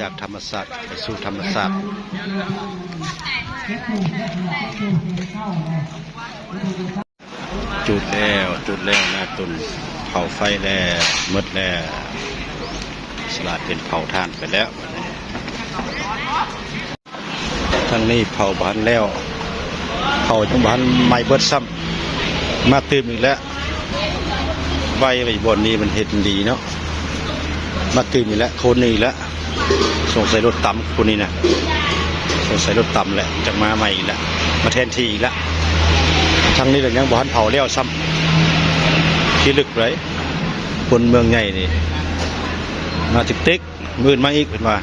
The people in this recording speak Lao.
ຈາກທຳມະຊາດໄປສູ່ທຳມະຊາດ. ຈູດແລ້ວ ຈູດແລ້ວນາຕຸນ ເຜົາໄຟແລ້ວ ໝົດແລ້ວ ສະຫຼາດເປັນເຜົາຖ່ານໄປແລ້ວ. ທາງນີ້ເຜົາບໍ່ທັນແລ້ວ ເຜົາຍັງບໍ່ທັນໄໝ້ເບິດຊ້ຳ ມາຕື່ມອີກແລ້ວ. ໄວ້ໄວ້ບ່ອນນີ້ມັນເຮັດດີເນາະ ມາຕື່ມອີກແລ້ວ ຄົນອີກແລ້ວ. ສົງໄສລົດຕຳຄົນນີ້ນະ ສົງໄສລົດຕຳແຫຼະ ຈັກມາໃໝ່ອີກແລ້ວ ມາແທນທີ່ອີກແລ້ວ. ທາງນີ້ລະຍັງບໍ່ທັນເຜົາແລ້ວຊ້ຳ ຂີ້ລຶກໄດ໋ ຄົນເມືອງໃຫຍ່ນີ້ ມາຕິກໆ ມື້ອື່ນມາອີກເພິ່ນວ່າ.